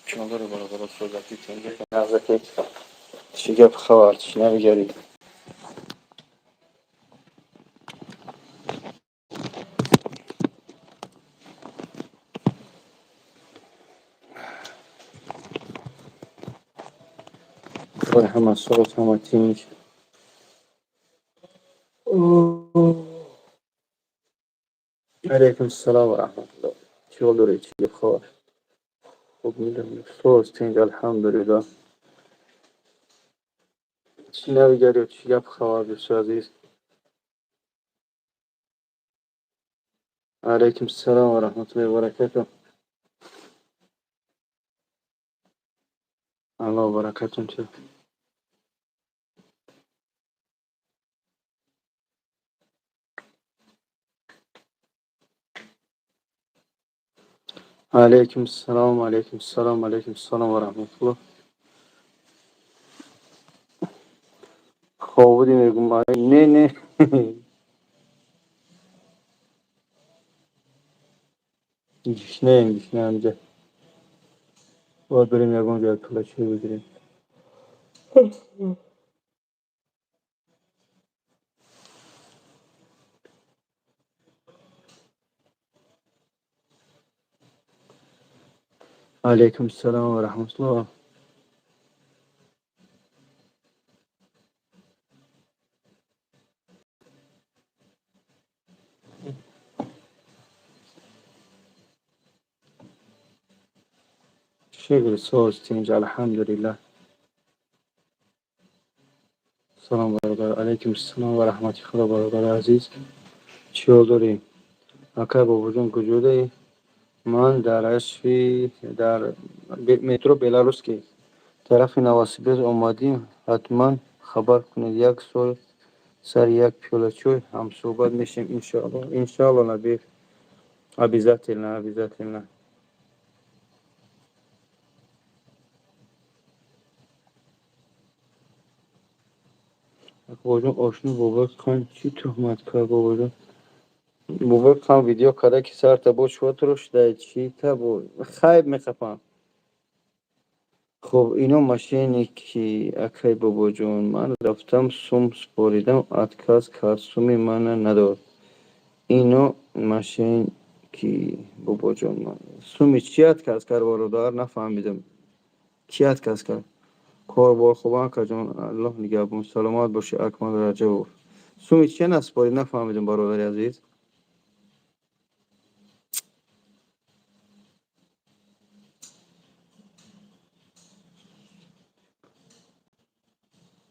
Чӣ бародаро, сӯзати нағзаки, чӣ гап, хабар, чӣ навигарӣ? Ҳама соз, ҳама тинҷ. Алайкум салом ва раҳматуллоҳ. Чӣ ҳол доред, чӣ гап, хабар? Хуб, медонам, соз, тинҷ, алҳамдулиллоҳ. Чӣ навигарӣ, чӣ гап, хабар, дӯсти азиз? Алайкум салом ва раҳматуллоҳи ва баракатуҳ. Аллоҳ баракатун диҳад. Алайкум салом, алайкум салом, алайкум салом ва раҳматуллоҳ. Хоб будӣ, мегум? Не, не. Гишнаем, гишнаем ҷа. Бояд барем ягон ҷоя пила чой бигирем. Алайкум салом ва раҳматуллоҳ. Шукр, соз, тинҷ, алҳамдулиллоҳ. Салом, бародар. Алайкум салом ва раҳмати Худо, бародари азиз. Чӣ ҳол дорӣ? Акай Бобоҷон, куҷодаӣ? Ман дар ашфи дар метро Беларусский тарафи Новосибирск омадим, ҳатман хабар кунед, як сол сари як пиёла чой ҳамсӯҳбат мешавем, иншоаллоҳ. Иншоаллоҳ, Набиев. Обязательно, обязательно. Бобоҷон, ошно Бобак хон чӣ туҳмат кард, бобоҷон? Бобак хан видео карда, ки сарта бо чуатро шудай, чӣ та бо хайб мехапам. Хоб, ино мошенники, акай Бобоҷон. Ман рафтам, сум супоридам, отказ кард, суми мана надод. Ино мошенники, бобоҷон. Суми чӣ отказ кард, бародар? Нафаҳмидам. Кӣ отказ кард? Корбор хуб, акаҷон, Аллоҳ нигаҳбон, саломат бошӣ, Акмал Раҷабов. Суми чия насупорид, нафаҳмидам, бародари азиз.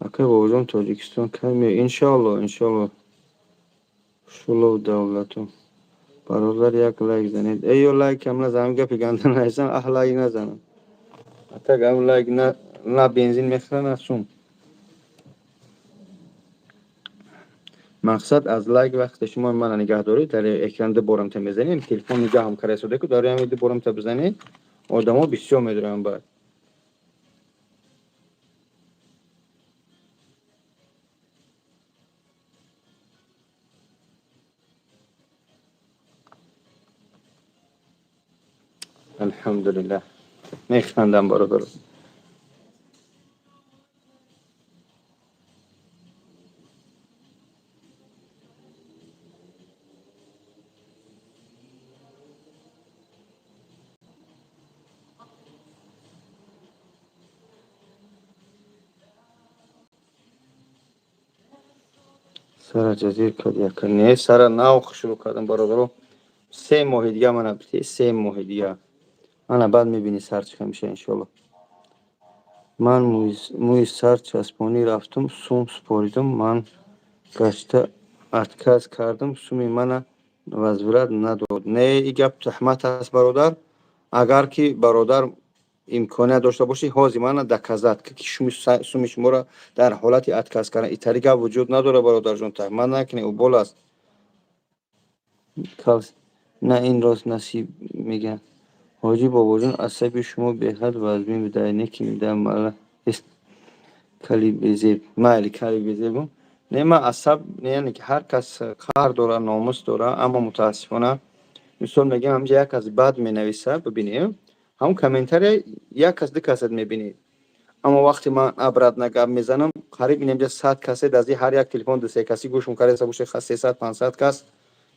Акай Бобоҷон, Тоҷикистон кай меоӣ? Иншоаллоҳ, иншоаллоҳ. Шулов Давлату. Бародар, як лайк занед. Эй, ё лайкам назанам, гапи ганда нависам, аҳ, лайк назанам. Атак ам лайк на бензин мехӯра, на сум. Мақсад аз лайк вақте шумо мана нигаҳ доред, дар экран ду борамта мезанед, телефон нигаҳам карда ку, дар ҳами ду борамта бизанед, одамо бисёр медоранд баъд. Алҳамдулиллаҳ. Механдам, бародар. Сара ҷазир кард яка. Не, сара нав шурӯъ кардам, бародаро. 3 моҳи дига мана, 3 моҳи дига. Ана баъд мебинӣ сар чӣ меша, иншоаллоҳ. Ман мӯи сар часпонӣ рафтум, сум супоридум, ман гашта отказ кардам, суми мана возврат надод. Не, и гап туҳмат аст, бародар. Агар ки бародар имконият дошта бошӣ, ҳозир мана доказать, ки суми шуморо дар ҳолати отказ кардан. Итари гап вуҷуд надорад, бародарҷон, туҳмат накунед, убол аст. На, ин рост насиб мегӯянд. Ҳоҷӣ Бобоҷон, асаби шумо беҳад вазмин буда, не ки мала кали безеб. Майли, кали безебу. Не, ман асаб, яъне ки ҳар кас қаҳр дора, номус дора, аммо мутаассифона, мисол мегӯям, ҳамҷа як кас бад менависа, бибинем, Ҳамун комментария як кас, ду касат мебинед. Аммо вақте ман обратно гап мезанам, қариб инамҷа 100 касе дази ҳар як телефон ду се каси гӯшум карда боше, 300, 500 кас,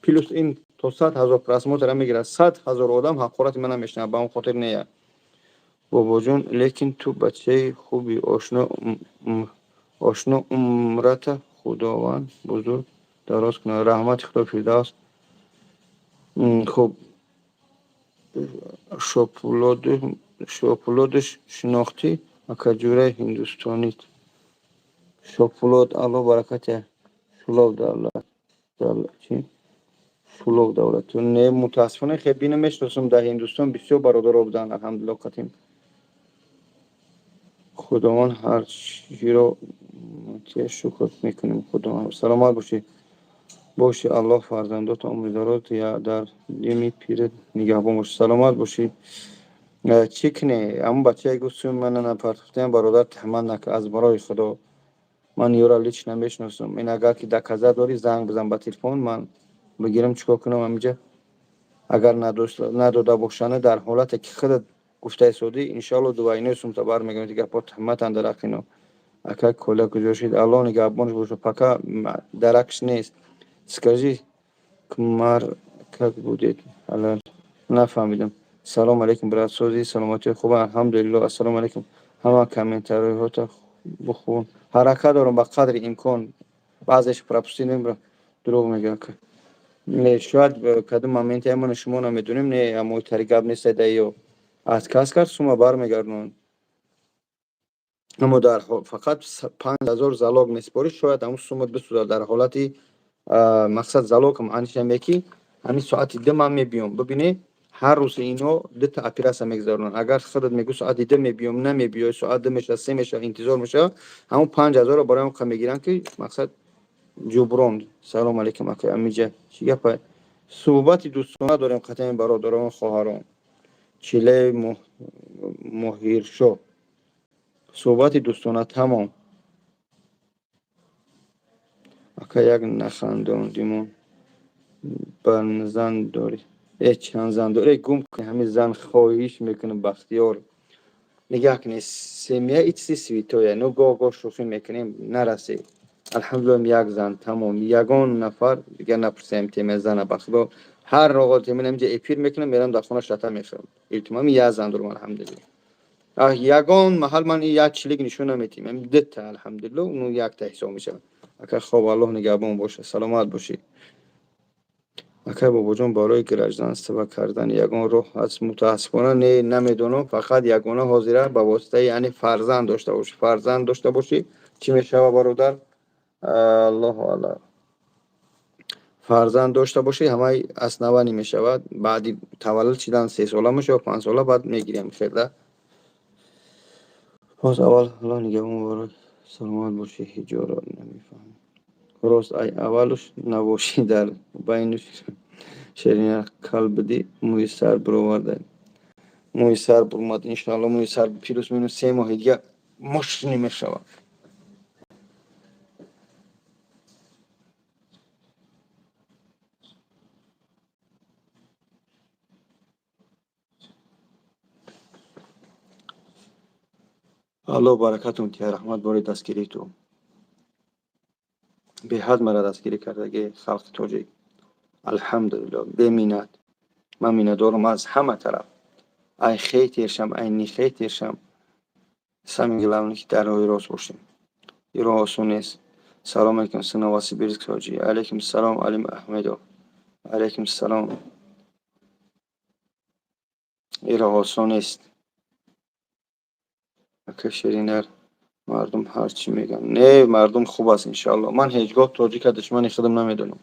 плюс ин то 100 000 просмотр а мегирад. 100 000 одам ҳақорати мана мешунавад, ба он хотир нея. Бобоҷон, лекин ту бачаи хуби, ошно, ошно, умрата Худованд бузург дароз кунад. Раҳмати Худо, Фирдавс. Хуб, Шопулодуш шинохтӣ, акаҷураи ҳиндустонит? Шопулод, Алло баракате. Шулов давлат чи Шулов давлату не, мутаассифона, хе бина мешиносам. Дар Ҳиндустон бисёр бародаро буданд, алҳамдулилло, қатим. Худованд ҳар чиро шукр мекунем, Худованд. Саломат бошӣ, боши. Аллоҳ фарзандото умри дароз, дар дими пират нигаҳбон бошӣ. Саломат бошӣ. Чӣ кунӣ? Ҳамун бачае гуфт, суми мана напартофтаям, бародар, туҳмат накар, аз барои Худо. Ман ёра лично мешиносам. Ин агар ки доказать дорӣ, занг бизан ба телефон, ман бигирам, чикор кунам ҳаминҷа. Агар надода бошанд, дар ҳолате ки худат гуфта истодӣ, иншоалло, двойной сумта бармегардонӣ. Гапҳо туҳматанд дар ҳаққи ино. Ака, Коля куҷо шид? Аллоҳ нигаҳбонаш боша, пока даракш нест. Скажи, кмар как будет ҳалал? Нафаҳмидам. Салом алейкум, брат, сози, саломатии хуб, алҳамдулилло. Ассалому алейкум. Ҳама комментариҳота бихун, ҳаракат дорам ба қадри имкон, баъзеш пропустить намебарам. Дурӯғ мегӯям, не, шояд кадом моменте ҳамона шумо намедонем. Не, аммо тари гап нест, да ё отказ кард, сума бармегардонанд. Аммо дар фақат 5000 залог месупорӣ, шояд ҳамун сумат бисӯзад. Дар ҳолати мақсад залог маъниш ҳаме ки ҳамин соати 2 ман мебиём. Бибинед, ҳар рӯз инҳо дута оператсия мегузаронанд. Агар худат мегӯ, соати 2 мебиём, намебиёй, соат 2 мешавад, 3 мешавад, интизор мешавад, ҳамун 5000-ро барои он мегиранд, ки мақсад ҷуброн. Салому алейкум, ака, амиҷа чӣ гапа? Суҳбати дӯстона дорем қатъиян, бародарон, хоҳарон. Чилаи Моҳиршоҳ, суҳбати дӯстона, тамом. Ака, як нахандондимон. Ба зан дорӣ? Э, чанд зан дорӣ? Э, гум кунӣ, ҳамин зан хоҳиш мекунам. Бахтиёр, нигаҳ кунед, семья и чизи святое. Ну, гоҳ гоҳ шӯхӣ мекунем, нарасед. Алҳамдулиллоҳ, як зан, тамом. Ягон нафар дигар напурсем темаи зана. Ба Худо, ҳар оғоз инҷа эфир мекунам, мерам дар хона, шата мехӯрам. Илтимом, як зан дорам, алҳамдулиллоҳ. Ягон маҳал ман як чилик нишон наметиҳем, дута, алҳамдулиллоҳ, ну, якта ҳисоб мешавад. Ака, хоб, Аллоҳ нигаҳбон боша, саломат бошӣ. Акай Бобоҷон, барои гражданство кардан ягон роҳ ҳаст? Мутаассифона, не, намедонам. Фақат ягона ҳозира ба воситаи, яъне, фарзанд дошта бошӣ. Фарзанд дошта бошӣ, чӣ мешава, бародар? Аллоҳу алам. Фарзанд дошта бошӣ, ҳамаи основание мешавад. Баъди таваллуд шидан 3 сола мешава, 5 сола, баъд мегирем хелда. Боз аввал Аллоҳ нигаҳбон, барои саломат бошӣ. Ҳиҷоро намефаҳмам. Рост, ай аввалуш набошӣ, дар байнуш шерина кал будӣ, мӯи сар бироварда. Мӯи сар бурмад, иншоалло, мӯи сар плюс минус 3 моҳи дига мощный мешавад. Аллоҳ баракатон диҳад, раҳмат бори дастгирии ту. Беҳад мара дастгирӣ кардаги халқи тоҷик. Алҳамдулилло, беминнат. Ман миннатдорам аз ҳама тараф. Ай хейтер шам, ай не хейтер шам. Самое главное, ки дар роҳи рост бошем. Ин роҳ осон нест. Салом алейкум, с Новосибирск ҳоҷӣ. Алейкум салом, Алим Аҳмедов. Алейкум салом. Ин роҳ осон нест. Ака Ширинар, мардум ҳар чӣ мегӯянд. Не, мардум хуб аст, иншоалло. Ман ҳеҷ гоҳ тоҷика душмани худам намедонам.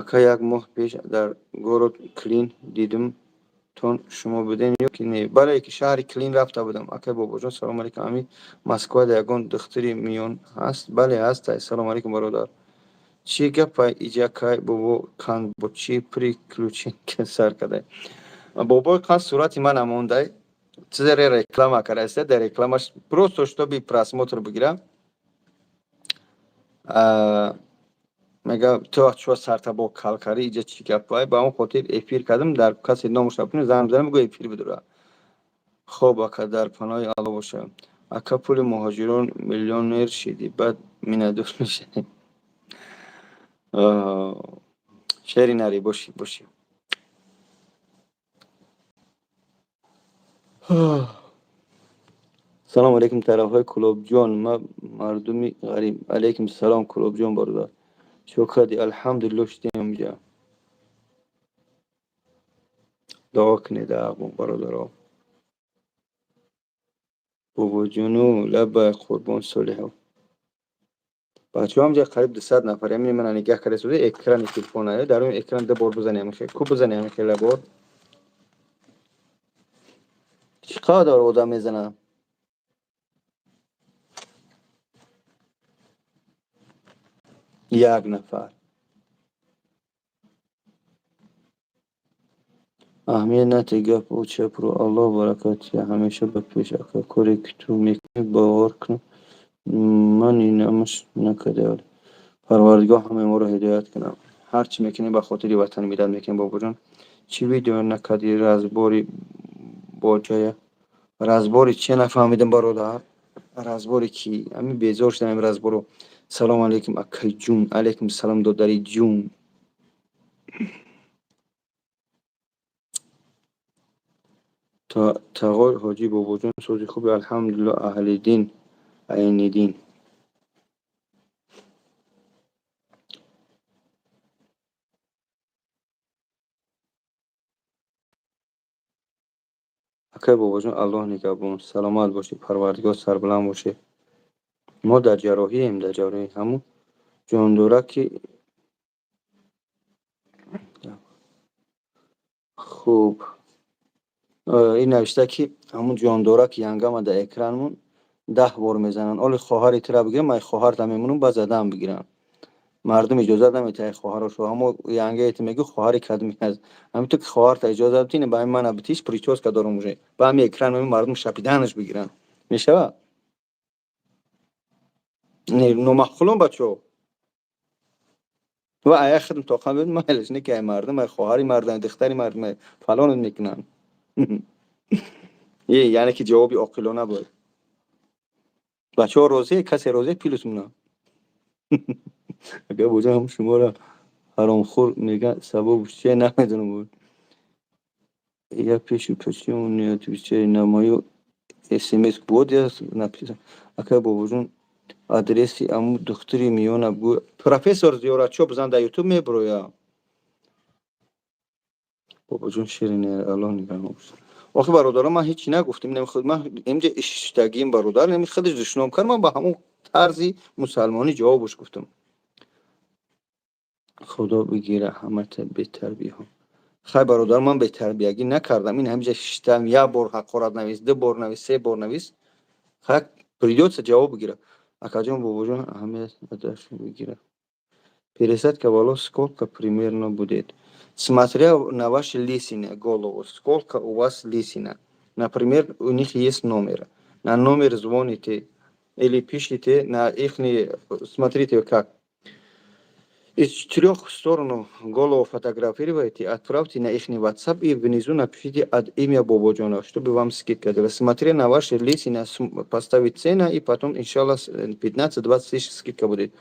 Ака, як моҳ пеш дар город Клин дидимтон, шумо будем ё ки не? Бале, ки шаҳри Клин рафта будам. Акай Бобоҷон, салому алейкум. Ами Москвада ягон духтури миён ҳаст? Бале, ҳастай. Салому алейкум, бародар. Чӣ гапай иҷа кай бобо қанд бо чӣ приключение сар кардай? Бобои қанд сурати мана мондай. Чизере реклама кардаиста, дар рекламаш просто чтобы просмотр бигирам. Мега, ту чо сартабо кал кардӣ, иҷа чӣ гап? Вай ба он хотир эфир кардам, дар касе номуш набуд, занг бизанам, бигӯ, эфир бидора. Хоб, ака, дар паноҳи Алло боша. Ака, пули муҳоҷирон миллионер шидӣ, баъд миннатдор мешавӣ. Шери нари бошӣ, бошӣ. Салому алейкум, тарафҳои Кӯлобҷон, ма мардуми ғариб. Алейкум салом, Кӯлобҷон бародар. Чо кардӣ? Алҳамдулилло, шудем инҷа. Дуо кунед бародаро. Бобоҷону, лаббай, қурбон Солиҳов. Бачаҳо, ҳамҷа қариб 200 нафар. Ҳамин мана нигаҳ карда истода экрани телефона. Дар он экран ду бор бизанем, ку бизанем хела бор. Чӣ қадар одам мезанад? Як нафар. Аҳамият надиҳ гапу чапро, Аллоҳ баракат диҳад, ҳамеша ба пеш, ака, коре ки ту мекунӣ, бовар кун, ман инамаш накарда. Парвардигор ҳамаи моро ҳидоят кунад. Ҳар чӣ мекунем, ба хотири ватани миллат мекунем, бобоҷон. Чӣ видео накардӣ, разбори боҷая? Разбори чия нафаҳмидам, бародар? Разбори кӣ? Ҳамин безор шудам ин разборо. Салому алейкум, акайҷун. Алейкум салом, додари ҷун. Тағой ҳоҷӣ бобоҷон, сози хуби, алҳамдулилло, аҳли дин, айни дин. Акай бобоҷон, Аллоҳ нигаҳбон, саломат бошед, Парвардигор сарбаланд бошед. Мо дар ҷарроҳием, дар ҷарроҳӣ. Ҳамун ҷондора ки хуб ин навишта, ки ҳамун ҷондора ки янгама дар экранмон 10 бор мезананд. Оли хоҳари тура бигирам, ай хоҳарта мемонам, ба задаам бигирам. Мардум иҷозат наметиҳад хоҳарошо, аммо янгае ту мегӯ, хоҳари кадми аст? Ҳамин ту ки хоҳарта иҷозат битини, ба ҳамин мана битиш, прическа дорам уже. Ба ҳамин экран мардум шапиданаш бигиранд. Мешавад? Не, номаъқулон, бачаҳо. Ва ая худам тоқат майлаш не, ки ай мардум, ай хоҳари мардум, духтари мардум, ай фалонат мекунанд. Е, яъне ки ҷавоби оқилона буд. Бачаҳо, розие? Касе розие, плюс мона. Агар боҷам шуморо ҳаромхӯр мегӯянд, сабабш чия, намедонам. Я пишу, почему не отвечали на мою смс? Вот я написал. Акай бобоҷон, адреси аму духтури миёна бгӯ. Профессор Зиёратчо бизан дар Ютуб, меброя. Бобоҷон, ширин, Аллоҳ нигаҳбон бошад. Охи бародаро, ман ҳечи нагуфтам. Ман инҷа иштагим бародар худаш душном кард, ман ба ҳамон тарзи мусалмонӣ ҷавобаш гуфтам. Худо бигира ҳамата бетарбияҳо. Хай, бародар, ман бетарбиягӣ накардам. Ин ҳамиҷа шиштам, як бор ҳақорат навис, ду бор навис, се бор навис, хай, придётся ҷавоб бигира. Акаҷон, бобоҷон, аҳамият бигира. Пересадка волос сколько примерно будет? Смотря на ваши лысины, голову, сколько у вас лысина. Например, у них есть номер, на номер звоните или пишите на их. Смотрите, как из четырех сторон голову фотографируйте, отправьте на их WhatsApp и внизу напишите от имя Бободжона, чтобы вам скидка дала. Смотря на ваши лысины, поставить цена, и потом, иншаллах, 15-20 тысяч скидка будет.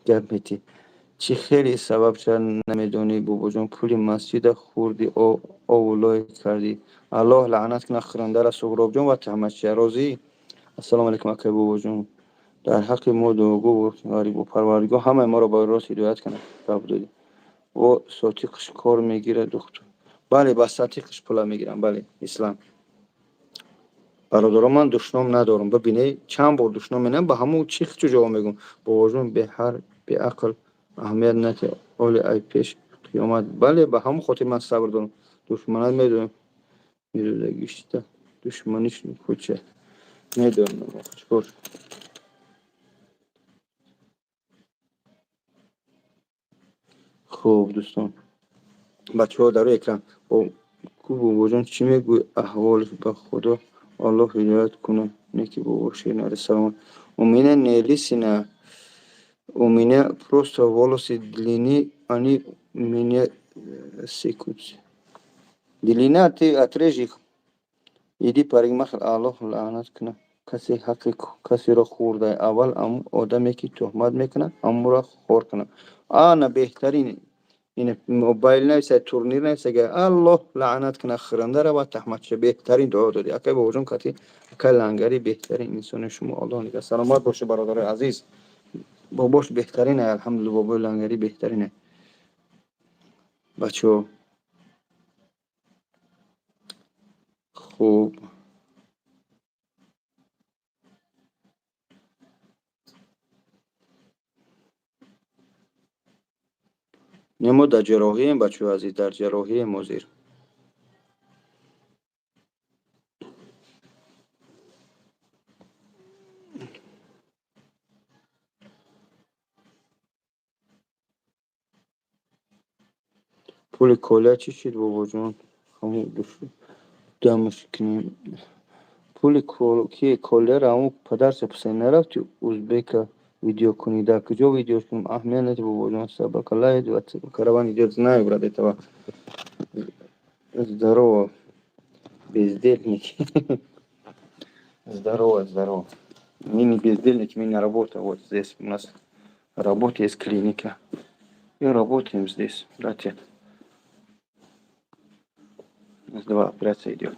Гап. Чӣ хеле сабаб чара намедонӣ, бобоҷон? Пули масҷида хӯрдӣ, овулой кардӣ. Аллоҳ лаънат кунад хӯрандара. Суҳробҷон ва таҳмадчия, розӣ? Ассалому алайкум, акай бобоҷон, дар ҳаққи мо дуогӯ, ғарибу. Парвардигор ҳамаи моро ба рост ҳидоят кунад. Гап додӣ, во сотиқш кор мегирад духтур. Бале, ба сатиқш пула мегирам, бале. Ислам бародаро, ман душном надорам. Бибине, чанд бор душном менам, ба ҳамун чи чу ҷавоб мегӯм. Бобоҷон, беҳар беақл аҳамият надиҳ, оли ай пеш қиёмат. Бале, ба ҳамон хотир ман сабр дорам. Душманат медонам, медодагишта душманиш куча медонам, чикор. Хуб, дӯстон, бачаҳо, дар рӯи экран ку. Бобоҷон, чӣ мегӯӣ аҳволиш? Ба худо, Аллоҳ ҳидоят кунад. Неки бобо, ширин, салом. У меня не лысина. У меня просто волосы длинные, они меня секутся. Длина, ты отрежь их. Иди парикмахер. Аллоҳ лаънат кунад, касе ҳаққи касеро хӯрда. Аввал ҳамун одаме, ки тӯҳмат мекунад, ҳамонро хор кунад. Ана, беҳтарин. Ина мобайл нависа, турнир нависа. Аллоҳ лаънат кунад хӯрандаро ва таҳматша. Беҳтарин дуо додӣ, акай Бобоҷон. Кати акай Лангарӣ беҳтарин инсони шумо. Аллоҳ нигаҳ, саломат боша, бародарои азиз. Бобош беҳтарин, алҳамдулилла. Бобои Лангарӣ беҳтарине, бачаҳо. Хуб, не, мо дар ҷарроҳием, бачаҳои азиз, дар ҷарроҳием ҳозир. Пули Коля чӣ шуд, бобоҷон? Дамаш кунем. Пули ки Коляро ҳамун падарша писар нарафти узбека видео кунӣ? Дар куҷо видео кунем? Аҳамият надиҳ, бобоҷон. Собака лает, караван идёт. Знаю, брат, этого. Здорово, бездельник. Здорово, здорово. Мы не бездельники, мы на работе. Вот здесь у нас работа есть, клиника, и работаем здесь, братья. У нас два операция идет.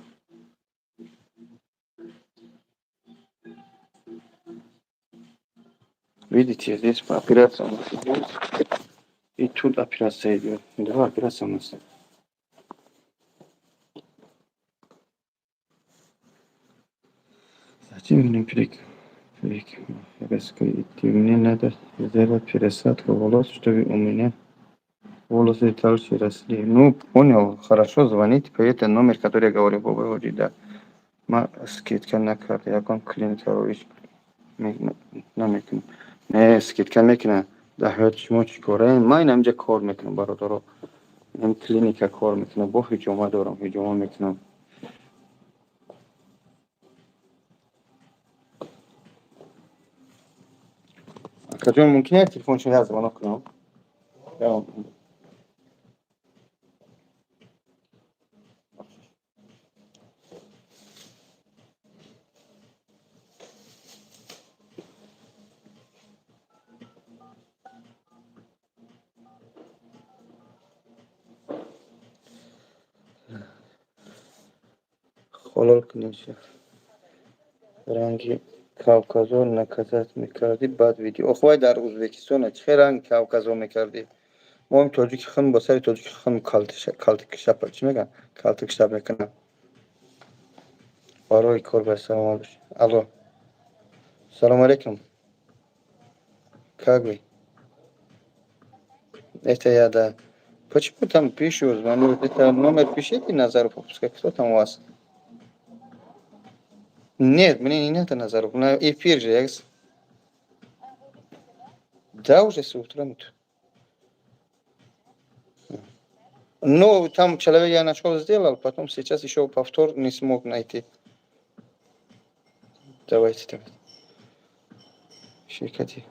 Видите, здесь операция у нас идет. И тут операция идет. Два операции у нас. Зачем мне парикмахерская идти? Мне надо сделать пересадку волос, чтобы у меня волосы дальше росли. Ну, понял, хорошо, звоните по этому номер, который я говорю, Бобой, да. Ма скидка накард, ягон клиникаро ҳеҷ намекунам. Не, скидка мекунам. Дар ҳаёти шумо чӣ кораем? Ман ин ҳаминҷа кор мекунам, бародаро. Ин клиника кор мекунам, бо ҳиҷома дорам, ҳиҷома мекунам. Акаҷон, мумкин як телефоншон як звонок кунам? Ҳалол кунед. Ранги Кавказо наказать мекардӣ, баъд видео. Ох, вай дар Ӯзбекистона чӣ хел ранги Кавказо мекардӣ? Мо тоҷики хун бо сари тоҷики хун калтикшап, чӣ мегӯянд, калтикшап мекунам. Барои кор ба саломат бош. Алло, салому алейкум. Как вы? Это я, да. Почему там пишу, звоню? Это номер пишите, Назаров, пускай. Кто там у вас? Нет, мне не надо Назаров, на эфир же я. Да, уже с утра. Ну, там человек я нашел, сделал, потом сейчас еще повтор не смог найти. Давайте, давайте. Ширкати.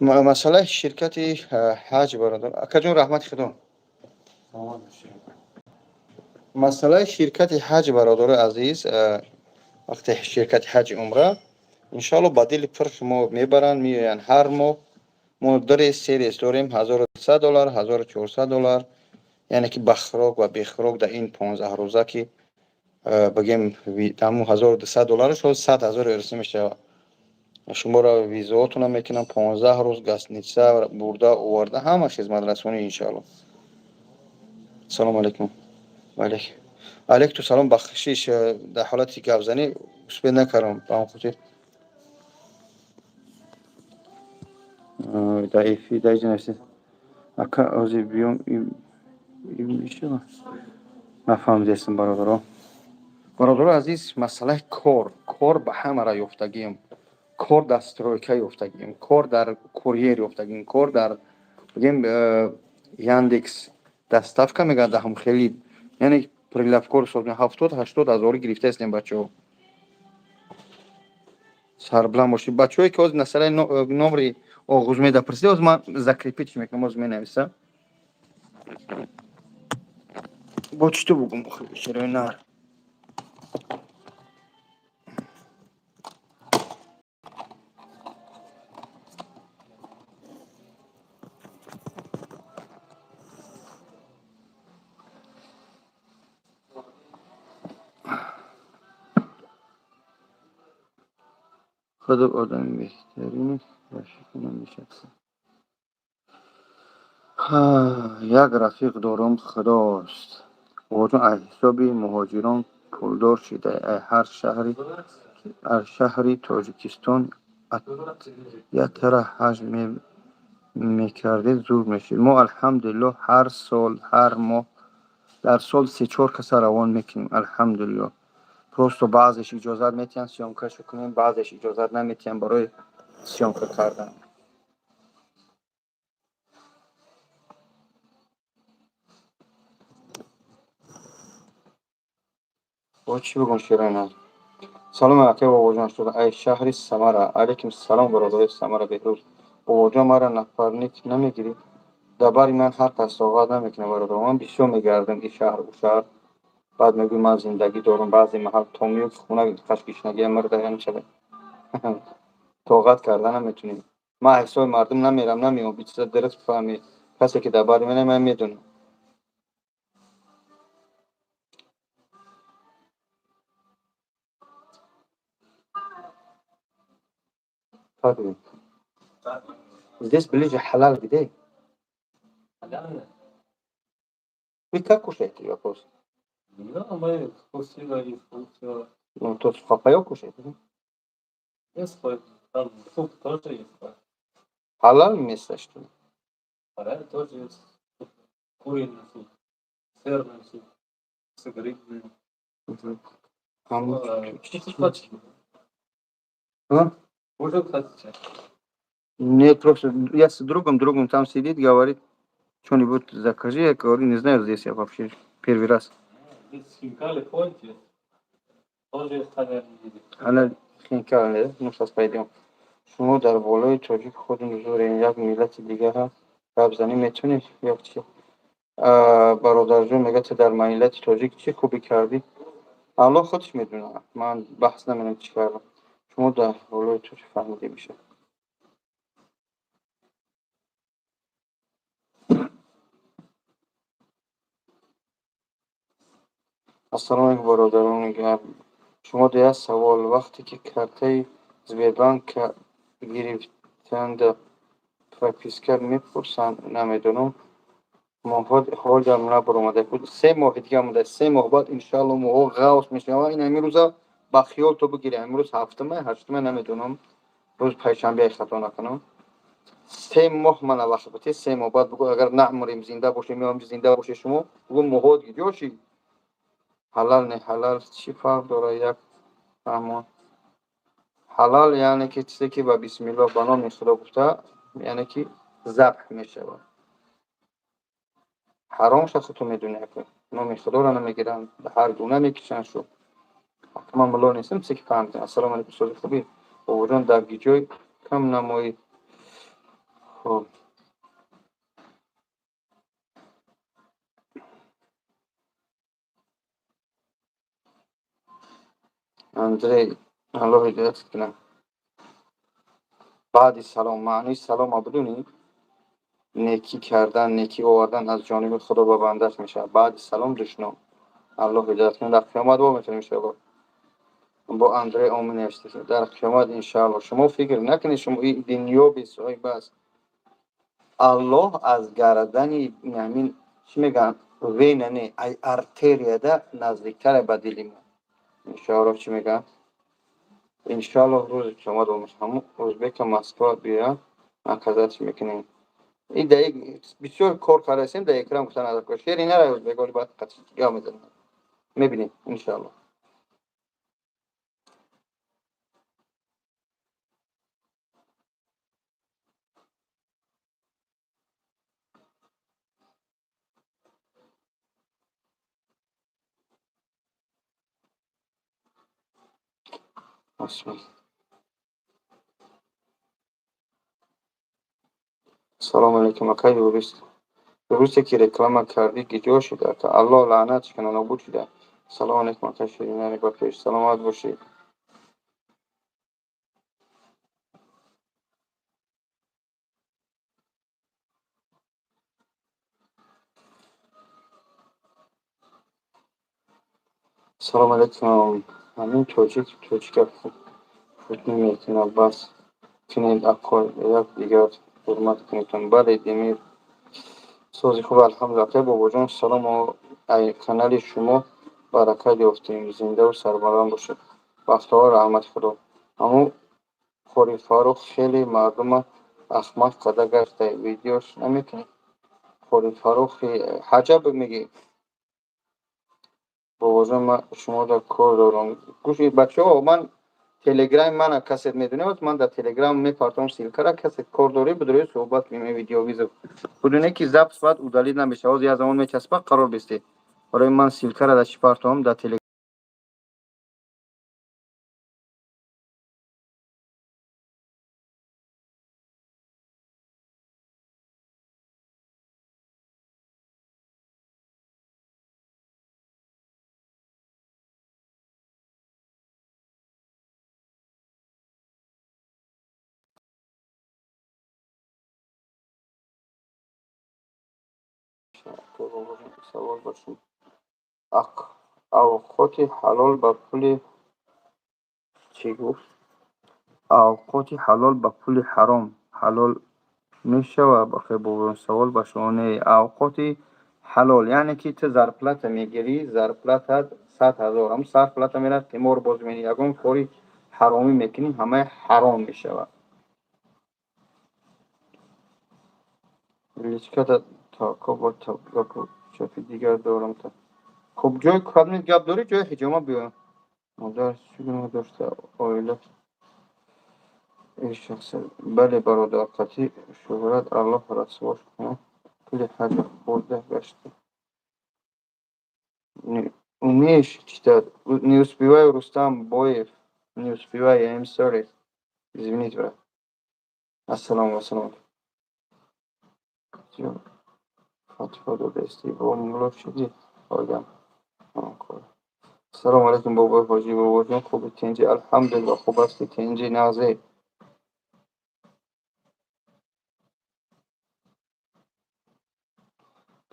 Масъалаи ширкати ҳаҷ, бародар. Акаҷон, раҳмати худо. Масъалаи ширкати ҳаҷ, бародари азиз, вақте ширкати ҳаҷи умра, иншоалло, ба дили пур шумо мебаранд, меоянд. Ҳар моҳ мо ду рейс, се рейс дорем: 1100 доллар, 1400 доллар, яъне ки ба хӯрок ва бехӯрок. Дар ин 15 рӯза, ки бигем, ҳамун 1200 доллараш 100 000 эрсӣ мешавад. Шуморо визаотона мекунам, 15 рӯз гостиница, бурда оварда, ҳама хизматрасонӣ, иншоалло. Салому алейкум. Ваалейк алейкум салом. Бахшиш, дар ҳолати гапзанӣ успеть накардам, ба он хотир дар эфир дар иҷо нависед. Ака, ҳозир биём, мешава? Нафаҳмидастам, бародаро. Бародаро азиз, масъалаи кор. Кор ба ҳамара ёфтагием. Кор дар стройка ёфтагием, кор дар курьер ёфтагием, кор дар, бигем, Яндекс доставка мегӯяд, даҳам хеле, яъне прилавкор, 70-80 ҳазорӣ гирифтаистем, бачаҳо. Сарбаланд бошед. Бачаҳое, ки ҳозир масъалаи номри Оғузмеда пурсидед, ҳозир ман закрепить мекунам, ҳозир менависам. Бо чӣ ту бугум, шерои нар? Худо одами беҳтарини рафиқи мешахсам. Як рафиқ дорум, Худост. Бобоҷон, аз ҳисоби муҳоҷирон пулдор шида, ҳар шаҳри Тоҷикистон ятара ҳаҷ мекардед, зур мешуд. Мо, алҳамдулиллоҳ, ҳар сол, ҳар моҳ, дар сол се-чор каса равон мекунем, алҳамдулиллоҳ. Просто баъзеш иҷозат метиҳанд съёмкашо кунем, баъзеш иҷозат наметиҳанд барои съёмка кардан. Бо чӣ бигӯм, ширина? Салом, ака Бобоҷон, шуда ай шаҳри Самара. Алайкум салом, бародари Самара Беҳрӯз. Бобоҷон, мара напарник намегирӣ? Дар бари ман ҳар кас тоқат намекунад, бародар. Ман бисёр мегардам ин шаҳр, ӯ шаҳр. Баъд мегӯй, ман зиндагӣ дорам, баъзе маҳал то меёб хона қашгишнагия мирда намешавад. Тоқат карда наметунем. Ман ҳисоби мардум намерам, намеём, чиза дуруст фаҳмӣ. Касе ки дар бари ман, ман медонам. Как вы? Здесь ближе халал где? Халяльное? Вы как кушаете, вопрос? Да, мы вкусила и вкусила. Ну, то сухопаёк кушаете, да? Есть хоть, там суп тоже есть. Да. Халал место, что ли? Халяль тоже есть. Суп. Куриный суп, сырный суп, с грибным. А ну, Чуть-чуть хотите? А? Уже хотите? Нет, просто я с другом там сидит, говорит, что-нибудь закажи. Я говорю, не знаю, здесь я вообще первый раз. Здесь хинкали ходите? Тоже есть халяльный еды. Она хинкали, ну, сейчас пойдем. Шумо дар болои тоҷик худ зурен, як миллати дигар гап занӣ метавонед ё чӣ? Бародарҷон, мега, ту дар миллати тоҷик чӣ хубӣ кардӣ? Аллоҳ худаш медонад, ман баҳс намедонам чӣ кардам. Шумо дар болои тоҷик фаҳмида мешавад. Ассалому алайкум, бародарони гап. Шумо як савол: вақте ки картаи Сбербанк гирифтанда прописка мепурсанд, намедонам. Моҳо ҳолам набаромада буд. 3 моҳи дига монда. 3 моҳ баъд, иншаалло, моҳо ғавс мешавад. Ин ҳамин рӯза ба хиёл то бигирем. Имрӯз ҳафтума, ҳаштума, намедонам. Рӯз панҷшанбе, хато накунам. 3 моҳ мана вақт бутед, 3 моҳ баъд бугӯ, агар намурем, зинда бошем, ё зинда бошед шумо, бугӯ моҳот ҷо шид. Ҳалал не ҳалал чӣ фарқ дорад, як фаҳмон. Ҳалал яъне ки чизе ки ба бисмиллоҳ, ба номи Худо гуфта, яъне ки забҳ мешавад. Ҳаром ша худтон медонед, номи Худоро намегиранд, ҳар гуна мекишанд шу. Ман мулло нестам, чизе ки фаҳмидам. Ассалому алайкум, устоди хубӣ. Бобоҷон, дар гиҷой кам намоӣ. Хуб. Андрей, Аллоҳ ҳидоятат кунад. Баъди салом, маънои салома бидонӣ, некӣ кардан, некӣ овардан аз ҷониби Худо ба бандааш мешавад. Баъди салом душном. Аллоҳ ҳидоят кунад. Дар қиёмат во метавонем, иншоалло. Бо Андрей омин навиштед. Дар қиёмат, иншоалло. Шумо фикр накунед, шумо ин дунё бесоҳиб аст. Аллоҳ аз гардани ҳамин чӣ мегӯянд, вена не, ай артерияда наздиктаре ба дили мо. Иншоалло, чӣ мегӯянд? Иншоалло, рӯзи қиёмат во мешавад. Ҳамун ӯзбека Москва биёяд, наказать мекунем. И дар бисёр кор кардастем, дар экран гуфта надор. Шери нара ӯзбек, оли баъд гап мезанем. Мебинем, иншоалло. Салому алейкум, акай юрист. Юристе ки реклама кардӣ, киҷо шуда, ака? Аллоҳ лаънат кунад, нобуд шуда. Салому алейкум, акай Ширинари, ба пеш, саломат бошед. Салому алейкум. Ҳамин тоҷик тоҷика фут намекунад, бас кунед, акой, як дигар ҳурмат кунедтон. Бале, Демир. Сози хуб, алҳамдулилла. Акай Бобоҷон, салом, ай канали шумо баракат ёфтем, зиндаву сарбаланд бошед. Бахтовар, раҳмати Худо. Ҳамун Қори Фаррух хеле мардума ахмақ карда гашта, видеош намекунӣ? Қори Фаррухи ҳаҷаб мегӣ? Бобоҷон, ман шуморо кор дорам. Гӯши бачаҳо, ман телеграми мана касе медонед, ман дар телеграм мепартом ссылка ра, касе кор дорӣ, бидоред, суҳбат кунем, видеовызов. Будуне ки запись баъд удалить намешавад, ҳозир як замон мечаспа, қарор бисте. Барои ман ссылка ра дар чӣ партом? Дар телеграм. Савол бошем. Авқоти ҳалол ба пули чӣ гуфт? Авқоти ҳалол ба пули ҳаром ҳалол мешавад? Бахайр, бобоҷон, савол ба шумо не. Авқоти ҳалол, яъне ки ту зарплата мегирӣ, зарплата т 100 000, ҳамн зарплата меравад, қимор боз мекунӣ, ягон кори ҳаромӣ мекунӣ, ҳамаи ҳаром мешавад. Личка та бо гапу чапи дигар дорам. Та хуб, ҷои кадомит гап дорӣ, ҷои ҳиҷома биё. Модар чӣ гуноҳ дошта, оила шахс. Бале, бародар, қатъи шӯҳрат Аллоҳ расвош кунад, пули ҳаҷа хӯрда гашта. Умеешь читать? Не успеваю, Рустам Боев, не успеваю, I'm sorry, извините, брат. Ассалому вассалом. Фатво додастӣ, бо мулло шудӣ, одам. Салому алейкум, бобои ҳоҷӣ, бобоҷон, хуби, тинҷӣ? Алҳамдулилло, хуб ҳастӣ, тинҷӣ, нағзӣ.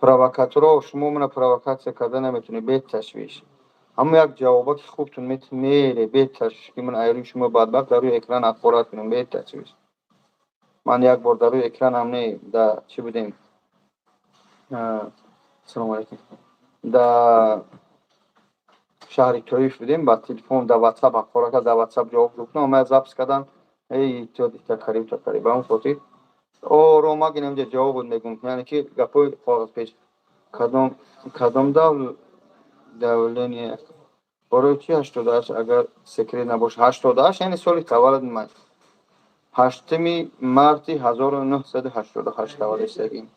Провокатор о, шумо мана провокатсия карда наметавонед, беташвиш. Ҳамо як ҷавобаки хубтон мере, беташвиш, ки ман айрӯи шумо бадбахт дар рӯи экран ҳақорат кунам, беташвиш. Ман як бор дар рӯи экранам не, да чӣ будем? Салому алейкум. Да шаҳри Тоиф будем, ба телефон дар ватсап ҳақорат кард, дар ватсап ҷавоб гуфтам, ама запись кардан, эй такариб такариб. Ба он хотир орома гинам ҷа ҷавобот мегум, яъне ки гапҳои коғазпеч. Кадом давление, барои чӣ 88, агар секрет набошад? 88, яъне соли таваллуди ман. 8 марти 1988 таваллуд шудагим.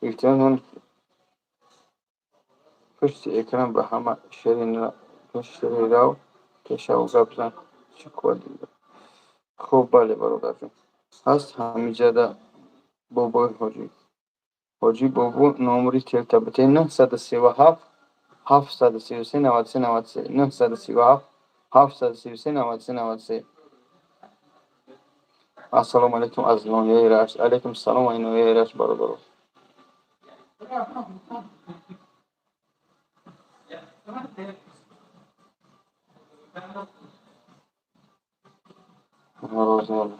Илтимос, пушти экран ба ҳама шери рав, пешав гап зан, чӣ қувват. Хуб, бале, бародарҷон. Ҳаст ҳамиҷада бобои ҳоҷӣ. Ҳоҷӣ бобо, номери телта бите: 937 733 93 93, 937 733 93 93. Ассалому алайкум аз ноҳияи Рашт. Алайкум салом ай ноҳияи Рашт, бародаро. Розӣ,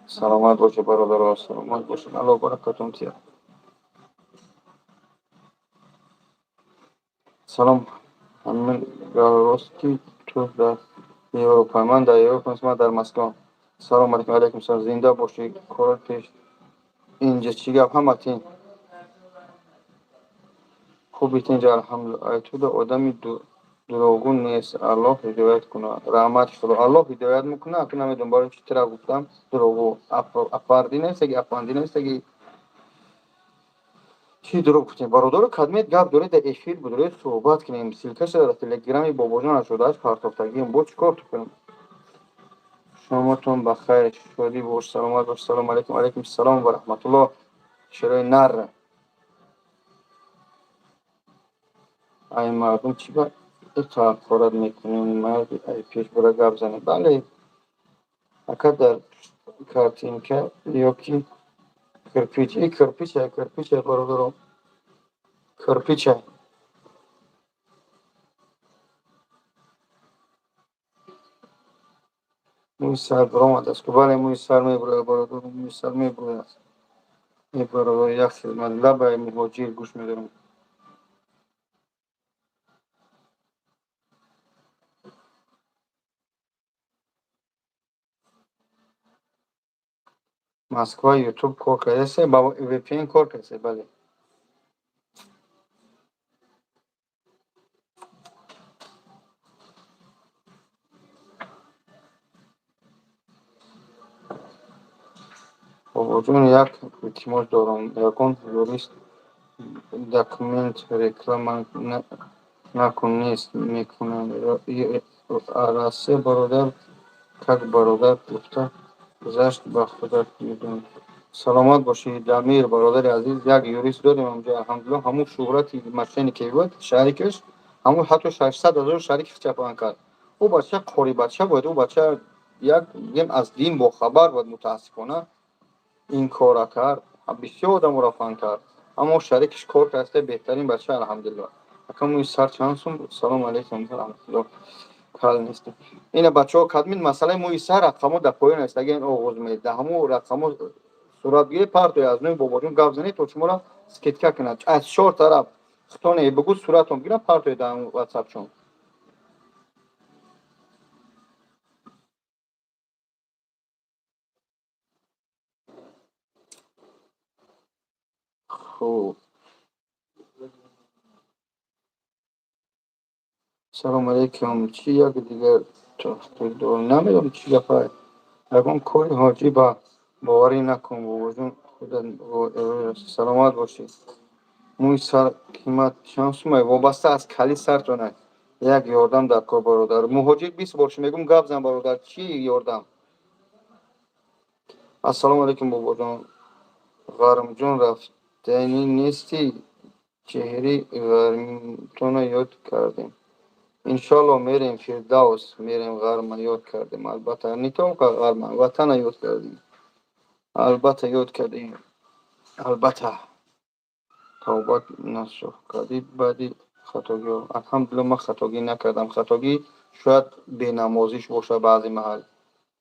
саломат бошед, бародаро, саломат бошед, Аллоҳ баракатон тиҳад. Салом, ҳамин рост ки ту дар Европа? Ман дар Европа, ман дар Москва. Салому алейкум. Алейкум салом, зинда бошӣ, корот пеш. Инҷа чӣ гап, ҳама тин хуби, тинҷа, алҳамдулилла. Айтуда одами дурӯғгӯ нест, Аллоҳ ҳидоят кунад. Раҳмати Худо, Аллоҳ ҳидоят мекунад. Аку намедонам барои чӣ тира гуфтам дурӯғгӯ. Афарди нестаги, афанди нестаги, чӣ дурӯғ гуфтем, бародаро? Кадмет гап доред, дар эфир будоред, суҳбат кунем. Ссылка ша дар телеграми бобоҷон 88 партофтагием, бо чӣ кор ту кунем? Шомотон ба хайр, шодӣ бош, саломат бош. Салому алайкум. Алайкум салом ва раҳматуллоҳ. Шерои нар. Ай мардум чӣ ба иқа ҳақорат мекунем? Марди ай пеш бара гап занед. Бале, ака, дар картинка ё ки кирпич? И кирпича, кирпича, бародаро, кирпича. Мӯи сар баромадааст ку? Бале, мӯи сар мебурояд, бародаро, мӯи сар мебурояд, мебарояд. Як хизмат лабаи муҳоҷир гӯш медорам. Москва ютуб кор кардааст, ба VPN кор кардааст, бале. Бобоҷон, як илтимос дорам: ягон юрист документ реклама накун, нест мекунанд. Арасе бародар, как бародар гуфта гузашт, ба худат медонӣ. Саломат бошӣ, Дамир, бародари азиз. Як юрист дорем ҳамҷо, алҳамдулилло. Ҳамун шӯҳрати машине ки буд, шарикаш ҳамун ҳатто 600 000 шарики чапан кард. Ӯ бача қори бача буд, ӯ бача як гем аз дин бохабар буд. Мутаассифона, ин кора кард, бисёр одаморо фан кард, аммо шарикиш кор карда, беҳтарин бача, алҳамдулилло. Ака, мӯи сар чанд сум? Салому алайкум, раҳматулло. Кал нестем. Ина, бачаҳо, кадмин масъалаи мӯи сар, рақамо дар поён аст. Агар ин оғоз медиҳад, ҳамун рақамо сурат гиред, партои аз нӯи бобоҷон гап занед, то шуморо скидка кунад аз чор тараф. Хитоне бигӯ, суратон бигирам, партои дар ватсапшон. Хуб, салому алайкум. Чӣ як дигар таҳқиқ дорам, намедонам чӣ гапа. Ягон кори ҳоҷӣ ба боварӣ накун, бобоҷон, худат. Саломат бошӣ. Мӯи сар қимат чанд сумай? Вобаста аз кали сартона. Як ёрдам дар кор, бародар муҳоҷир. 20 бор ши мегӯм, гап зан, бародар. Чӣ ёрдам? Ассалому алайкум, бобоҷон. Ғармҷон, рафтанӣ нестӣ? Чеҳри ғармтона ёд кардем. Иншоалло, мерем Фирдавс, мерем. Ғарма ёд кардем, албатта, не только ғарма, ватана ёд кардем, албатта, ёд кардем, албатта. Тавбат насух кардӣ баъди хатогиҳо? Алҳамдулилло, ман хатогӣ накардам. Хатогӣ шояд бенамозиш бошад, баъзе маҳал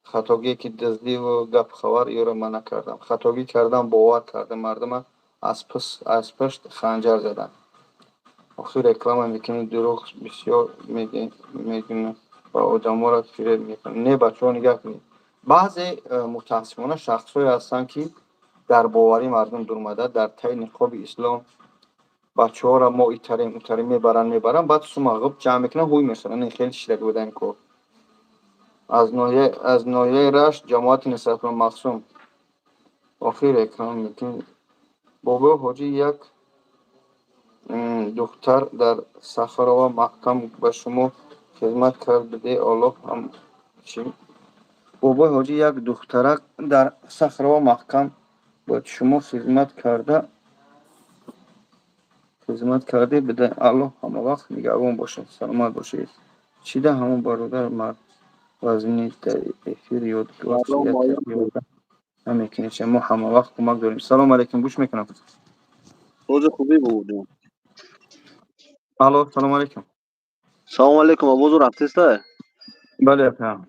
хатогие ки дуздиву гап хабар, ёро ман накардам. Хатогӣ кардам, бовар кардам мардума, аз пушт ханҷар заданд. Охир реклама мекунӣ, дурӯғ бисёр мегӯнӣ ва одаморо фиреб мекунӣ. Не, бачаҳо, нигаҳ кунед, баъзе мутаассифона шахсҳое ҳастанд, ки дар боварӣ мардум дурмада, дар таи ниқоби ислом бачаҳоро мо итарем, утарем, мебаранд, мебаранд, баъд сума ғиб ҷамъ мекунанд, ҳуй мехӯранд. Ин хеле шидаги буда ин кор. Аз ноҳияи Рашт, ҷамоати Нисратулло Мақсум. Охир реклама мекунӣ. Бобои ҳоҷӣ, як духтар дар Сахарова маҳкам ба шумо хизмат кард биде, Оллоҳ ҳам чӣ? Бобои ҳоҷӣ, як духтарак дар Сахарова маҳкам ба шумо хизмат карда биде, Аллоҳ ҳамавақт нигаҳбон бошад. Саломат бошед. Чида ҳамон бародар мард вазни дар эфир ёд намекунед? Мо ҳамавақт кӯмак дорем. Салому алайкум, гӯш мекунам. Рӯзи хубӣ, бобоҷон. Алло, салому алайкум. Салому алайкум, овозу рафтеста? Бале, ака.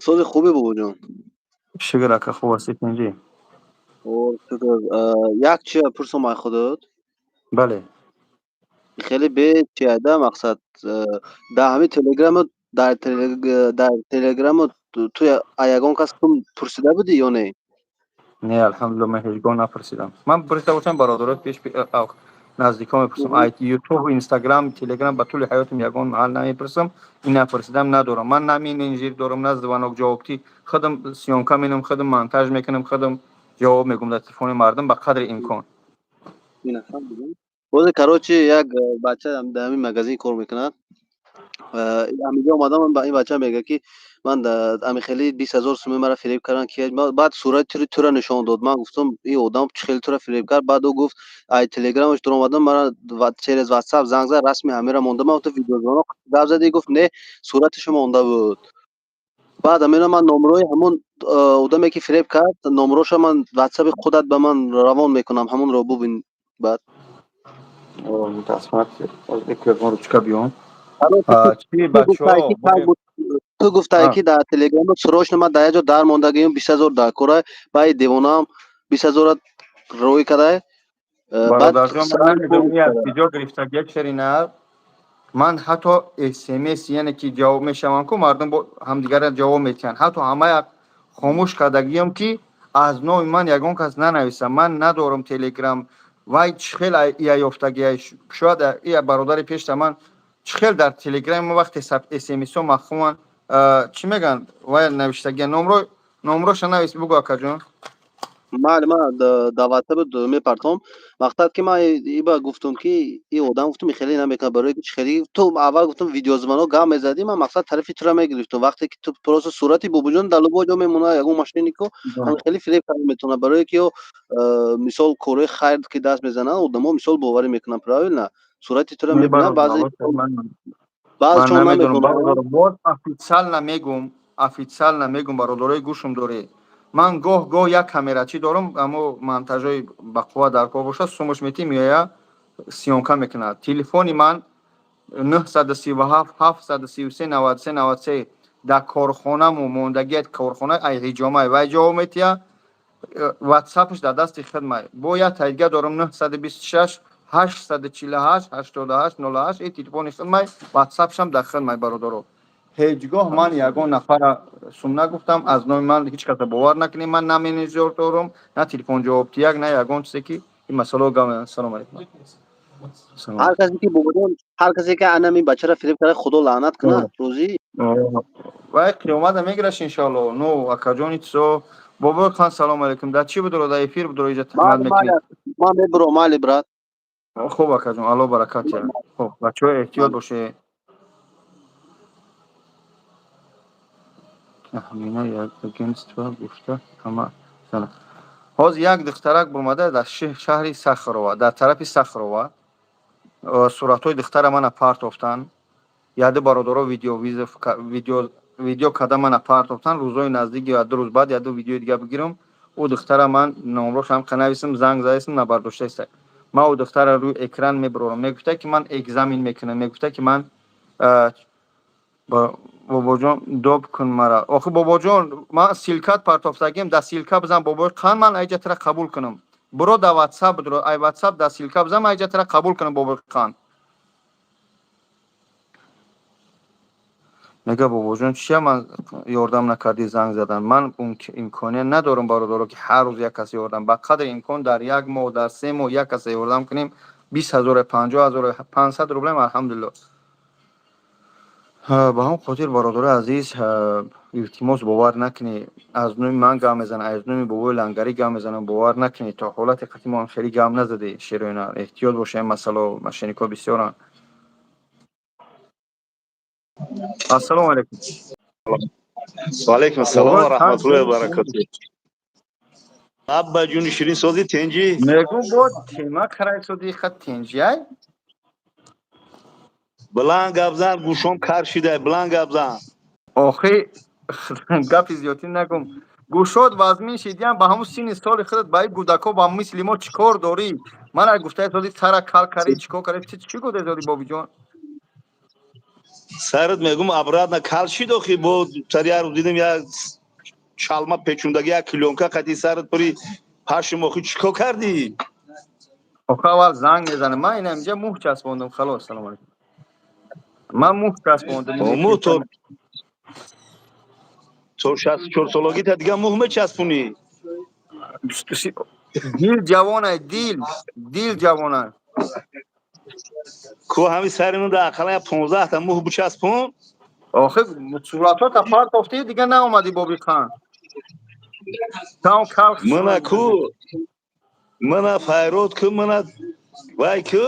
Сози хубӣ, бобоҷон? Шукр, ака, хуб ҳастед, тинҷӣ? Шукр. Як чи пурсам ай худот. Бале. Хеле бе чиайда мақсад, дар ҳамин телеграму дар телеграму ту ягон кас пурсида будӣ ё не? Не, алҳамдулилла, ман ҳеҷ гоҳ напурсидам. Ман пурсида бошам, бародарот пеш наздикон мепурсам. Ютуб, инстаграм, телеграм ба тӯли ҳаётам ягон маҳал намепурсам. Ин напурсидам надорам. Ман на менеҷер дорам, на звонок ҷавобтӣ. Худам съёмка менам, худам монтаж мекунам, худам ҷавоб мегӯм дар телефони мардум ба қадри имкон. Бозе, короче, як бача дар ҳамин магазин кор мекунад. Амиҷо омадам, ин бача мега, ки ман ами хеле 20 000 суми мара фиреб кардам, ки баъд сурати тура нишон дод. Ман гуфтам, ин одам чӣ хеле тура фиреб кард? Баъд ӯ гуфт, ай телеграмаш дуромадам, мара через ватсап занг зад, расми ҳамира монда. Ман гуфтам, видеозвонок гап задӣ? Гуфт, не, сураташо монда буд. Баъд амина ман номрои ҳамон одаме, ки фиреб кард, номроша ман ватсапи худат ба ман равон мекунам, ҳамонро бубин баъд. Ручка биён. Чи, бачаҳо? Ту гуфтае, ки дар телеграм срочно ман дар як ҷо дар мондагиам, 20 000 дар кора, баъди девонаам 20 000-ра рӯй кадай. Бародарҷон, ман намедонам аз киҷо гирифтагия шерина. Ман ҳатто смс, яъне ки ҷавоб мешавам, ку мардум ҳамдигарра ҷавоб метиҳанд, ҳатто ҳамая хомӯш кардагиам, ки аз номи ман ягон кас нанависа. Ман надорам телеграм. Вай чӣ хел ия ёфтагия? Шояд ия бародари пешта. Ман чӣ хел дар телеграми вақте смсо махуман, чӣ мегӯянд, вай навиштагия номроша навис, бугӯ, акаҷон. Майли, ман дар ватсап мепартом. Мақсад, ки ман иба гуфтум, ки и одам, гуфтум, хеле намекунад, барои ки хеле ту аввал, гуфтум, видеозвонок гап мезадӣ, ман мақсад тарафи тура мегирифтум. Вақте ки ту просто сурати бобоҷон дар любой ҷо мемонад, ягон мошеннико ҳам хеле фиреб карда метавонад, барое ки ё мисол корҳои хайр ки даст мезананд, одамо мисол боварӣ мекунанд, правильно, сурати тура мебинанд, баъзе баъзешон намедонанд. Боз официально мегум, официально мегум, бародарои гӯшум доред, ман гоҳ гоҳ як камерачӣ дорам, аммо монтажои бақувва дар кор бошад, сумаш метӣ, меоя, съёмка мекунад. Телефони ман 937 733 93 93 дар корхонаму мондагият, корхона ай ҳиҷомай, вай ҷавоб метиҳа, ватсапш дар дасти хидмай. Бо як тайдига дорам, 926 848 88 08, и телефони хидмай, ватсапшам дар хидмай. Бародаро, ҳеҷ гоҳ ман ягон нафара сум нагуфтам, аз номи ман ҳеҷ каса бовар накунед. Ман на менеҷер дорам, на телефон ҷавобтияк, на ягон чизе, ки ин масъалао гап. Салом алейкум. Ҳар касе ки, бобоҷон, ҳар касе ки анами бачара фиреб карда, худо лаънат кунад рӯзӣ. Вай қиёмата мегираш, иншоалло. Ну, акаҷони, чизо, бобои хан, салому алейкум. Дар чӣ будро, дар эфир будро, иҷа тахмат мекунед? Ман мебуро, майли, брат. Хуб, акаҷон, алло баракат. Хуб, бачаҳо, эҳтиёт бошед. Таҳмина як агентство гуфта ҳама. Ҳозир як духтарак бомада дар шаҳри Сахарова, дар тарафи Сахарова, суратҳои духтара мана партофтанд. Яду бародаро видео видео када мана партофтанд. Рӯзои наздик ё 2 рӯз баъд яду видеои дига бигирам. Ӯ духтара ман номрошам нависам, занг задаистам, набардоштаиста. Ман ӯ духтара рӯи экран мебарорам. Мегуфта, ки ман экзамен мекунам, мегуфта, ки ман, бобоҷон, доб кун мара. Охи, бобоҷон, ман ссылкат партофтагиам, да ссылка бизан, бобои қан, ман айҷа тара қабул кунам. Буро да ватсап, будро ай ватсап да ссылка бизан, ман айҷа тара қабул кунам, бобои қан. Мега, бобоҷон, чия ман ёрдам накардӣ, занг задан? Ман имконият надорам, бародаро, ки ҳар рӯз як кас ёрдам. Ба қадри имкон дар як моҳ, дар 3 моҳ як каса ёрдам кунем, 20 000, 50 000, 500 рублем, алҳамдулилло. Ба ҳамн хотир, бародарои азиз, илтимос, бовар накунед. Аз номи ман гап мезанам, аз номи бобои Лангарӣ гап мезанам, бовар накунед. То ҳолати қатъи мо хеле гап назаде, шероина, эҳтиёт бошед, масъало мошенникҳо бисёранд. Ассалому алайкум. Ва алайкум ассалом ва раҳматуллоҳи ва баракатуҳ. Абба ҷуни ширин, сози, тенҷӣ? Мегум, бо тема карай соди, хат тенҷиай. Баланд гап зан, гӯшом кар шидай, баланд гап зан. Охи, гапи зиёдтӣ нагум. Гӯшод вазмин шидиям, ба ҳамун синни соли худат ба ин гудако, ба мисли мо чӣ кор дорӣ? Мана гуфтаи соди, сара кал карӣ, чӣ кор карӣ? Чӣ гуфтаи соди, бобиҷон? Сарат, мегум, обратно кал шид. Охи, бо сари як рӯз дидем, як чалма печундаги, як клёнка қати сарат пури пашм. Охи, чӣ кор кардӣ? Охи, аввал занг мезанам. Ман ина инҷа мӯҳ часпондам, халос. Салом алейкум. Ман мӯҳ часпондам. Мӯ то 64 солагӣ та дига мӯҳ мечаспонӣ? Дил ҷавонай, дил ҷавонай. Ку ҳами сари ман да ақаллан як 15-та мӯҳ бичаспон. Охи, суратҳота партофтӣ, дига наомадӣ, боби хан. Там кал. Мана ку, мана файрод ку, мана вай ку,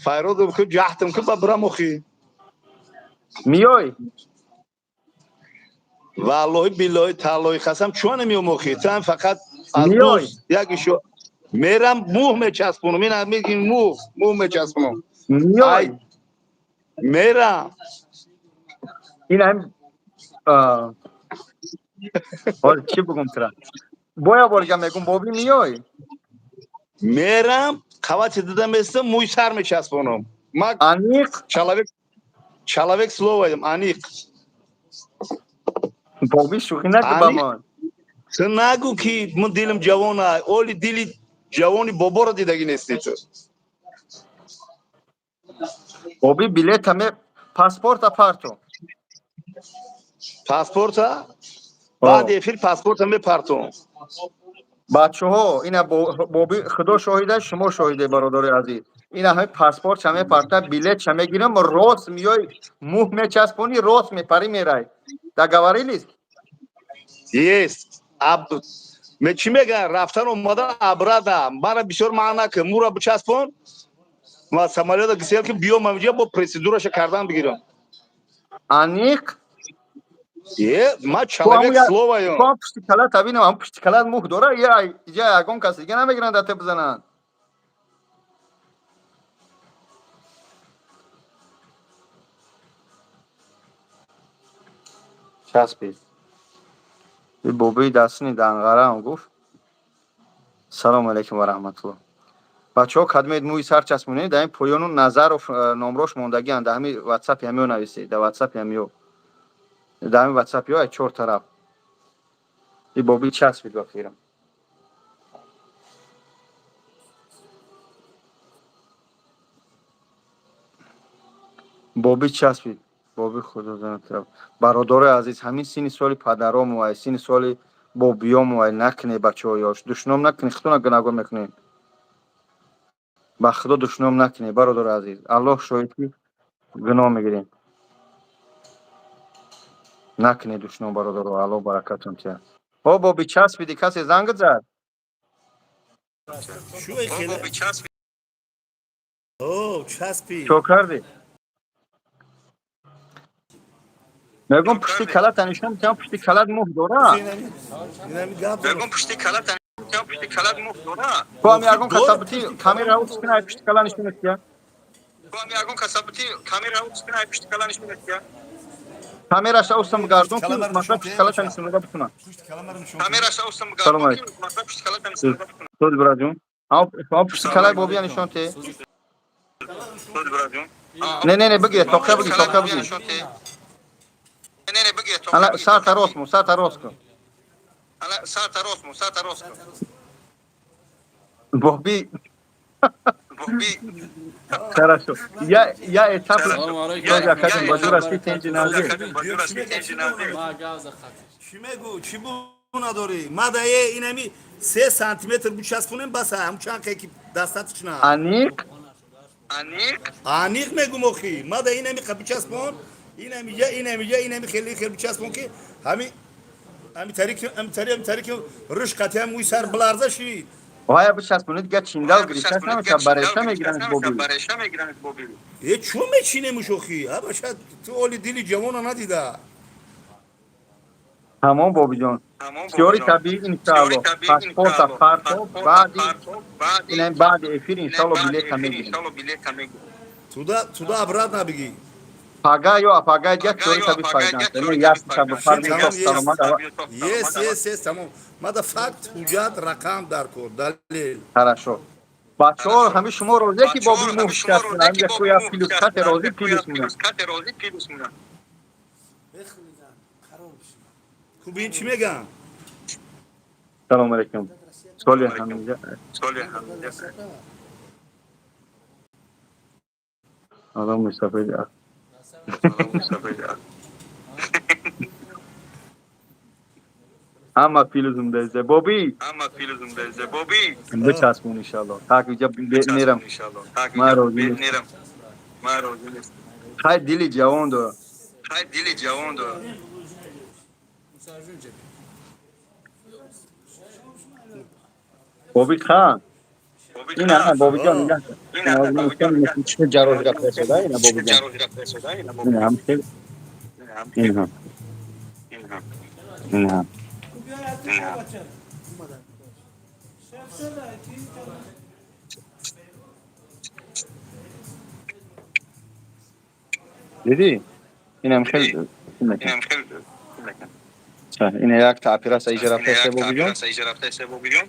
файродам ку, ҷаҳдам ку, ба бирам охи. Миёй? Валлоҳи, биллоҳи, таллоҳи қасам, чун намеём охи? Ту ҳам фақат аз Миёй? Дӯст як ишо мерам, мӯҳ мечаспонам, ина мегим, мӯҳ мечаспонам. Миёй? Ай, мерам. Ин ҳам ҳол чӣ бигум тура? Боя борга мегум, Боби, миёй? Мерам, қавати дида местам, мӯи сар мечаспонам ма. Аниқ? Человек словаем, аниқ. Боби, шӯхӣ накун ба Аниқ. ман. Ту нагӯ, ки ман дилам ҷавона, оли дили ҷавони боборо дидагӣ нести ту. Боби, билета ме паспорта парто. Паспорта баъди эфир паспорта мепартом. Бачаҳо, ина Боби, худо шоҳида, шумо шоҳиде, бародари азиз, ина ҳами паспорт ша мепарта, билет ша мегирам, рост миёй, мӯҳ мечаспонӣ, рост мепарӣ, мерай. Договорились? Есть. Аб ме чӣ мегӯян, рафтан омадан обратно мара бисёр маъна кун, мура бичаспон, ма самолёта гисел, ки биём амҷа, бо процедураша кардан бигирам. Аниқ? Е, ма человек словаем. Ту пушти калат абинам, ҳам пушти калат мӯҳ дора, я иҷа ягон кас дига намегиранд, дата бизананд. Часпид. Бобои дастини данғараам гуфт: «Салому алайкум ва раҳматулло». Бачаҳо, кадмед мӯи сар часпонед, дар ин поёну Назаров номрош мондагианд, дар ҳами ватсапи ҳамиё нависед, дар ватсапи ҳамиё, дар ҳами ватсапиё ай чор тараф. И боби часпид ба фирам. Боби часпид. Боби, худо занад. Бародарои азиз, ҳамин синни соли падарому ай, синни соли бобиёму ай, накунед, бачаҳо ёш, душном накунед, худтона гунаҳгор мекунед. Ба худо, душном накунед, бародари азиз, Аллоҳ шоҳид, ки гуноҳ мегирем. Накунед душном, бародаро, Аллоҳ баракатон тиҳад. О, боби, часпиди, касе занг зад? Шӯй хеле. О, часпи. Чо кардӣ? Мегӯм, пушти калата нишон метиҳам, пушти калат мӯҳ дора. Инами гап. Ту ҳам ягон касабути камера ус кина, ай пушти кала нишон метиҳам. Камераша устам гардон, ки масалан пушти калата нишон дода битунам. Салом алейкум. Суд, бираҷон. Ҳам пушти калаи бобия нишон те. Не, не, не, бигир, тоқа бигир, тоқа бигир. Ана сарта рост му, сарта рост кун. Боби. Хорошо. Я этап. Салому алейкум. Тоже академ базур асти тенҷи нази. Ма гавза хат. Чӣ мегӯ? Чӣ бу надорӣ? Ма дае инами 3 сантиметр бичаспонем, бас, ҳам чанд ки дастат на. Аниқ? Аниқ мегум охи. Ма да инами қа бичаспон, инами я, инами я, инами хеле хеле бичаспон, ки ҳами тариқ, ҳами тариқ, ҳами тариқ руш қатиам мӯи сар биларза шид. Оя, бичаспонед, га чиндал гирифташ намеша, бареша мегиранд, боби. Е, чун мечинемуш охи? Аба шад ту оли дили ҷавона надида. Тамом, бобиҷон. Ихтиёри табиӣ, иншаалло. Паспорта парто, баъди ина, баъди эфир, иншаалло, билета мегирем. Туда, туда, обратно бигӣ. Пага ё апага ҷа ихтиёри табиӣ фарзанд. Не, як шаб фарзи саломат. Есть, есть, есть, тамом. Мада факт, ҳуҷҷат, рақам дар кор, далел. Хорошо. Бачаҳо, ҳами шумо розие, ки боби мӯ шикастина, ҳами яку як плюс кате розӣ плюс муна. Хуб, ин чӣ мегӯям? Салом алейкум. Соли ҳамида. Одам мустафид. Ҳама плюсум дезе. Боби. Бичаспон, иншалло. Так иҷа мерам. Ман розӣ нестам. Хай, дили ҷавон дорам. Мусарҷон ҷаби. Боби хан. Ина, ана, бобиҷон, нигоҳ кун. Ина, чӣ ҷарроҳӣ рафта истода, ина, бобиҷон. Ина, ҳам хел. Инҳа, инҳа. Дидӣ, инам хел. Ина якта операция иҷа рафтаиста, бобиҷон,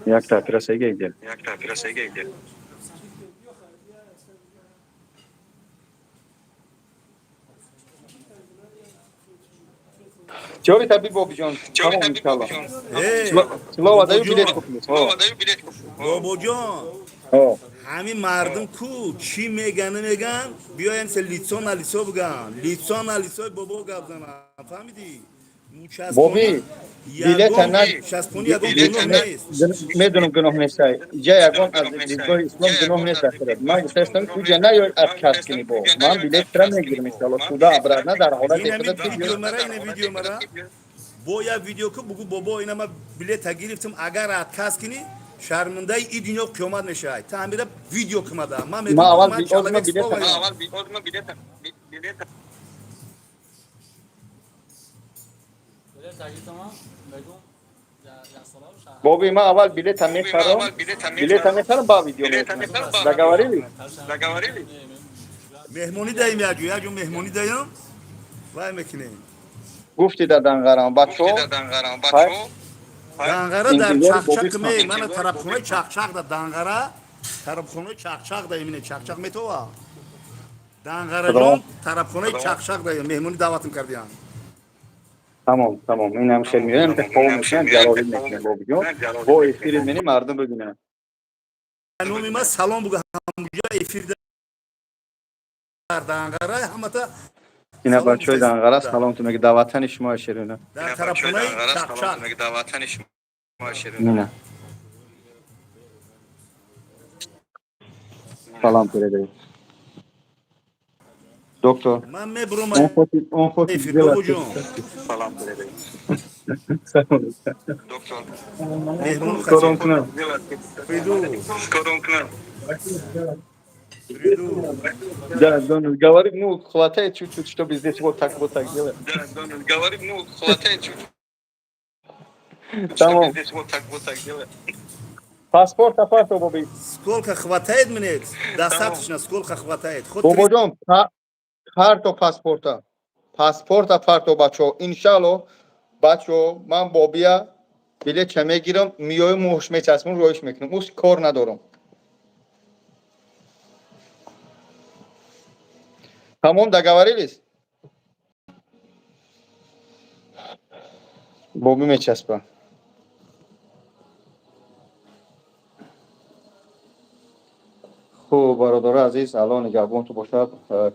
якта операция ига иҷа. Теория табиб, бобиҷон, тамом, иншалло. Слово даю, билет куплю. Бобоҷон, ҳамин мардум ку чӣ меган, намеган, биёем се лицо на лицо биган, лицо на лицо и бобо гап занам, фаҳмидӣ? Боби, билета на часпони ягон гуноҳ нест. Медонам, гуноҳ нестай. Иҷа ягон аз дидгоҳи ислом гуноҳ нест. Ахират ман гуфтаистам, иҷа наёй отказ кунӣ. Бо ман билетра мегирам, иншалло, сюда обратно дар ҳолати Ина видео мара, ина видео мара, бо як видео ку, бугу: бобо, ина ма билета гирифтам, агар отказ кунӣ, шармандаи и дунё қиёмат мешавад. Та ҳамира видео кумада. Ман Ма аввал мегӯям. Билета. Боби, ман аввал билета мехарам, билета мехарам, ба видео мекунам. Договорились? Меҳмонӣ даем, яҷо яҷо меҳмонӣ даем, вай мекунем. Гуфти дар Данғарам, бачо. Данғара дар Чақчақ ме, мана тарабхонаи Чақчақ да, Данғара тарабхонаи Чақчақ да, имине Чақчақ метова. Данғараҷон, тарабхонаи Чақчақ да меҳмонӣ даъватм кардиям. Тамом, тамом, инам хел меоям, хоб мекунам, ҷалолӣ мекунем, бобиҷон, бо эфири мени мардум бибинанд. Номи ма салом буга, ҳамуҷа эфир дар Данғара ҳамата. Ина бачаҳои Данғара салом ту мега, дар ватани шумо, ширина. Дар тарабхонаи Чақчақ. Ина салом передай, доктор. Ман мебурам. Он хочет, он хочет Эфир, сделать. Бобоҷон. Меҳмон. Скоро он к нам. Приду, приду. Да, он говорит, ну, хватает чуть-чуть, чтобы здесь вот так, вот так делать. Да, говорит, ну, хватает чуть-чуть, Тамом. чтобы здесь вот так, вот так делать. Паспорт апарто, Боби. Сколько хватает мне? Достаточно, сколько хватает. Хоть Бобоҷон, парто паспорта. Паспорта парто, бачо. Иншалло, бачо, ман бобия билетча мегирам, миёю муш мечаспам, роиш мекунам. Уш кор надорам. Тамом, договорились? Боби мечаспа. Хуб, бародари азиз, алло нигаҳбонту бошад.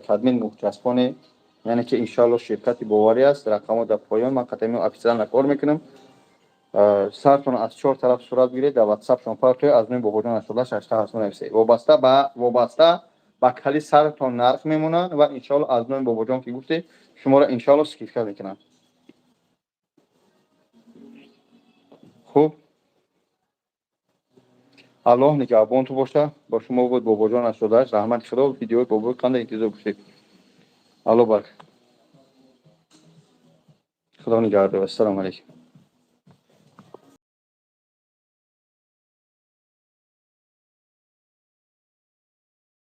Кадмин мухчаспоне, яъне ки иншалло ширкати боварӣ аст. Рақамҳо дар поён, ман қатами официально кор мекунам. Сартон аз чор тараф сурат гиред, дар ватсапшон партоя, аз номи бобоҷон 86 нависед. Вобаста ба кали сартон нарх мемонанд ва иншалло аз номи бобоҷон ки гуфтед, шуморо иншалло скидка мекунанд. Хуб, аллоҳ нигаҳбонту боша. Бо шумо буд бобоҷон 88. Раҳмати худо, видеои бобои қанда интизор бошед. Алло барк, худо нигаҳдор. Ассалому алайкум.